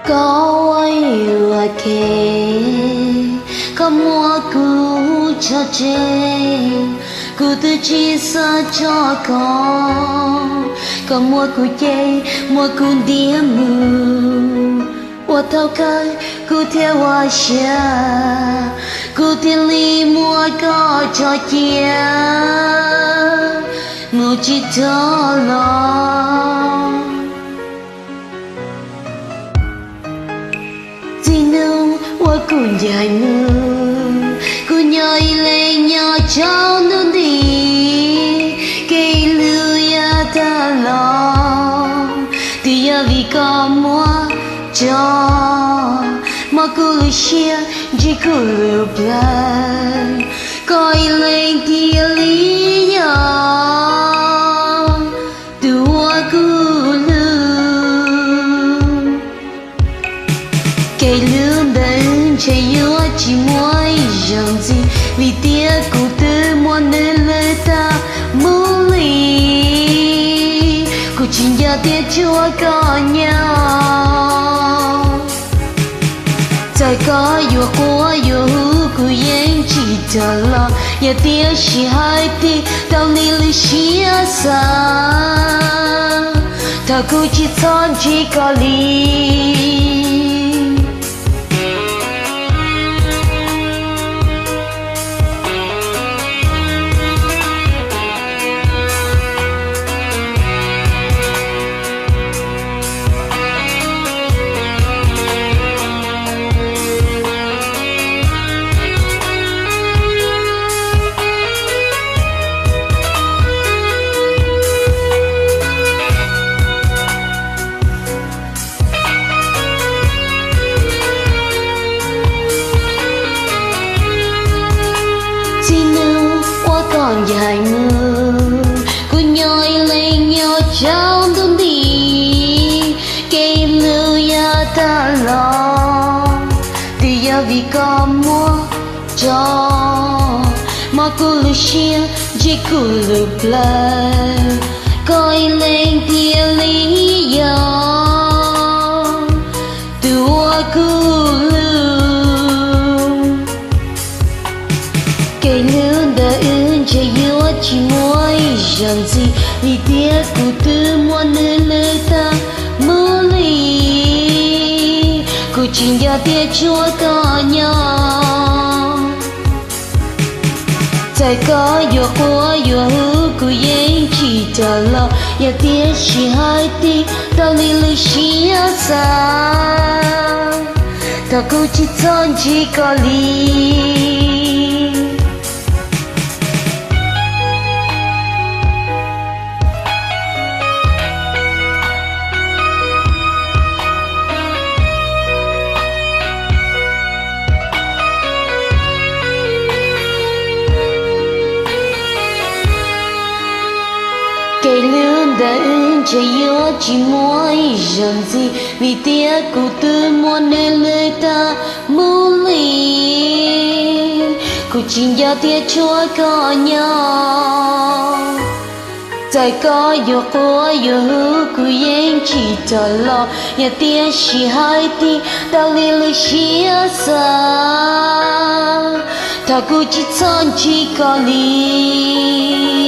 Koj ua yuam kev, koj muab kuv tso tseg, kuv twb tsis xav tso koj. Koj muab kuv cem, muab kuv ntiab mus, ua thaum kawg kuv thiaj ua siab, kuv thiaj li muab koj tso cia mus tsis tau los. Txij hnub uas kuv ncaim mus, kuv nyob ib leeg nyob tsaus ntuj nti, kev hlub yav tag los twb yog vim koj muab tso, muab kuv lub siab ntsib kuv lub plawv, koj ib leeg thiaj li yog tus uas kuv hlub. Kev hlub ntawd ntshe yuav tsis muaj ib zaug ntxiv, vim tias kuv twb muab nws lwm tag mus li. Kuv tsis nco tias tshuav koj nyob. Txawm koj yuav quaj yuav hu kuv yeej tsis rov los, yog tias sij hawm twb tau li lub siab xav, thov kuv tsis txhob ntsib koj li. Txij hnub uas koj ncaim mus, kuv nyob ib leeg nyob tsaus ntuj nti, kev hlub yav tag los twb yog vim koj muab tso, muab kuv lub siab ntsib kuv lub plawv, koj ib leeg thiaj li yog tus uas kuv hlub. Kev hlub ntawd wb ntshe yuav tsis muaj ib zaug ntxiv, vim tias kuv twb muab nws lwm tag mus li. Kuv tsis nco tias tshuav koj nyob. Txawm koj yuav quaj yuav hu kuv yeej tsis rov los, yog tias sij hawm twb tau li lub siab xav, thov kuv tsis txhob ntsib koj li. Kev hlub ntawd wb ntshe yuav tsis muaj ib zaug ntxiv, vim tias kuv twb muab nws lwm tag mus li. Kuv tsis nco tias tshuav koj nyob. Txawm koj yuav quaj yuav hu kuv yeej tsis rov los, yog tias sij hawm twb tau li lub siab xav, thov kuv tsis txhob ntsib koj li.